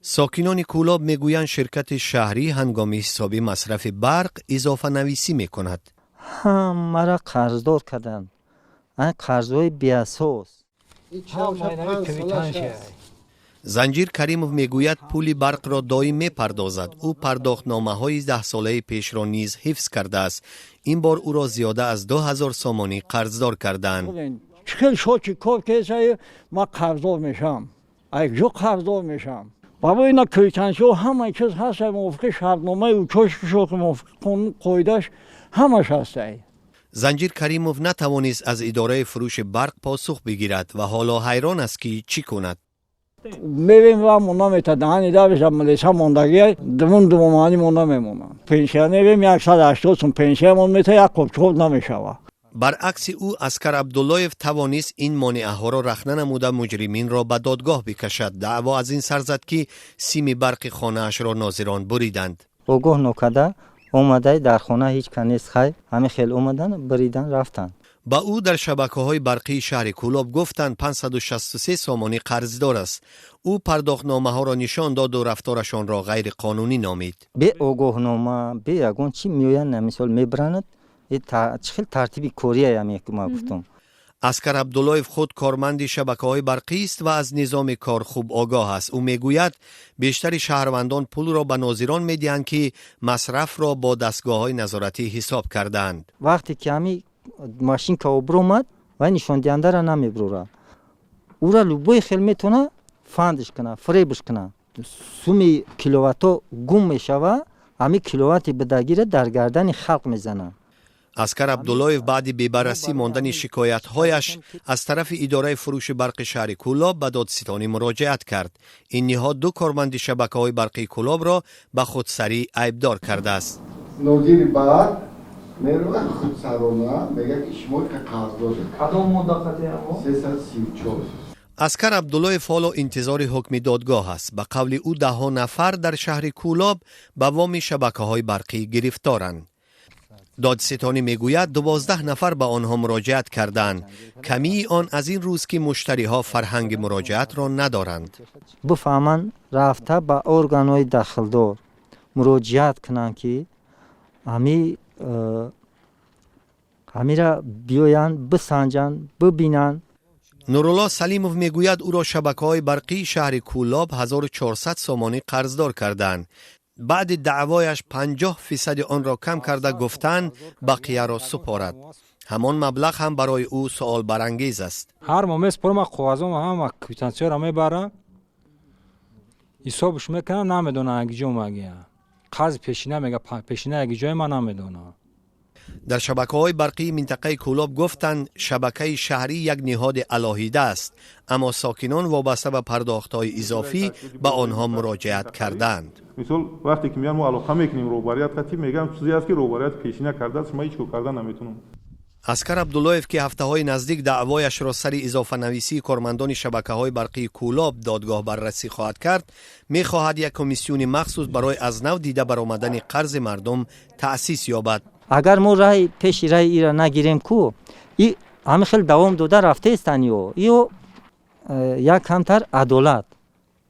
Сокинони Кӯлоб мегӯянд, ширкати шаҳрӣ ҳангоми ҳисоби масрафи барқ изофанависӣ мекунад. Ҳамаро қарздор карданд, қарзҳои беасос. Занҷир Каримов мегӯяд, пули барқро доим мепардозад. Ӯ пардохтномаҳои 10-солаи пешро низ ҳифз кардааст. Ин бор ӯро зиёда аз 2000 сомонӣ қарздор кардаанд. Чӣ хел шочи кор кесае, ман қарздор мешавам? Айҷо қарздор мешавам? Барои ина квитансиё, ҳамаи чиз ҳаста, мувофиқи шартномаи учётчикшо, мувофиқи қонун, қоидааш ҳамаш ҳастай. Занҷир Каримов натавонист аз идораи фурӯши барқ посух бигирад ва ҳоло ҳайрон аст, ки чӣ кунад. Мевем ва монда мета, даҳани давиша милиса мондагия, дувум дувомаани монда мемонанд. Пенсионерем, 180 сум пенсиямон мета, як қопчоқ намешавад. Баръакси ӯ, Аскар Абдуллоев тавонист ин монеаҳоро рахна намуда, муҷриминро ба додгоҳ бикашад. Даъво аз ин сар зад, ки сими барқи хонаашро нозирон буриданд. Огоҳ нокарда омадай, дар хона ҳеҷ ка нест. Хай, ҳамин хел омадан, биридан, рафтанд. Ба ӯ дар шабакаҳои барқии шаҳри Кӯлоб гуфтанд, 563 сомонӣ қарздор аст. Ӯ пардохтномаҳоро нишон доду рафторашонро ғайриқонунӣ номид. Бе огоҳнома, бе ягон чӣ меоянд, мисол, мебиранад. Чӣ хел тартиби кория ма гуфтум. Аскар Абдуллоев худ корманди шабакаҳои барқист ва аз низоми кор хуб огоҳ аст. Ӯ мегӯяд, бештари шаҳрвандон пулро ба нозирон медиҳанд, ки масрафро бо дастгоҳҳои назоратӣ ҳисоб кардаанд. Вақте ки ҳами машинка обиромад, вай нишондиҳандара намебурора, ура любой хел метавона фандш кана, фиребш кана. Суми киловатто гум мешава, ҳами киловатти бидагира дар гардани халқ мезанад. Аскар Абдуллоев баъди бебаррасӣ мондани шикоятҳояш аз тарафи идораи фурӯши барқи шаҳри Кӯлоб ба додситонӣ муроҷиат кард. Ин ниҳод ду корманди шабакаҳои барқии Кӯлобро ба худсарӣ айбдор кардааст. Нозири барқ меравад, худсарона мегӯяд, ки шумо қарздоред. Кадом модда қатъиямо? 334. Аскар Абдуллоев ҳоло интизори ҳукми додгоҳ аст. Ба қавли ӯ, даҳҳо нафар дар шаҳри Кӯлоб ба воми шабакаҳои барқӣ гирифторанд. Додситонӣ мегӯяд, 12 нафар ба онҳо муроҷиат карданд. Камии он аз ин рӯз, ки муштариҳо фарҳанги муроҷиатро надоранд. Бифаҳманд, рафта ба органҳои дахлдор муроҷиат кунанд, ки ҳамира биёянд, бисанҷанд, бибинанд. Нурулло Салимов мегӯяд, ӯро шабакаҳои барқии шаҳри Кӯлоб 1400 сомонӣ қарздор карданд. Баъди даъвояш 50 фисади онро кам карда, гуфтанд, бақияро супорад. Ҳамон маблағ ҳам барои ӯ суолбарангез аст. Ҳар моҳ месупорам, қоғазом, ҳама квитансияро мебарам, ҳисобш мекунам. Намедонам, агиҷо магия қарзи пешина, мега пешина ягиҷои ман намедонам. Дар шабакаҳои барқии минтақаи Кӯлоб гуфтанд, шабакаи шаҳрӣ як ниҳоди алоҳида аст, аммо сокинон вобаста ба пардохтҳои изофӣ ба онҳо муроҷиат кардаанд. Мисол, вақте ки меян, мо алоқа мекунем роҳбарият қатӣ, мегӯям, чизе аст, ки роҳбарият пешина кардааст, шумо ҳеҷ кор карда наметавонам. Аскар Абдуллоев, ки ҳафтаҳои наздик даъвояшро сари изофанависии кормандони шабакаҳои барқии Кӯлоб додгоҳ баррасӣ хоҳад кард, мехоҳад як комиссиони махсус барои аз нав дида баромадани қарзи мардум таъсис ёбад. Агар мо раҳи пеши раҳи ира нагирем ку, и ҳамин хел давом дода рафтаестан, ё як камтар адолат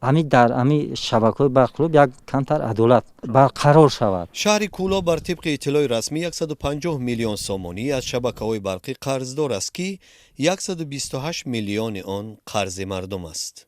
ҳами дар ҳами шабакаҳои барқ Кӯлоб як камтар адолат барқарор шавад. Шаҳри Кӯлоб бар тибқи иттилои расмӣ 150 миллион сомонӣ аз шабакаҳои барқӣ қарздор аст, ки 128 миллиони он қарзи мардум аст.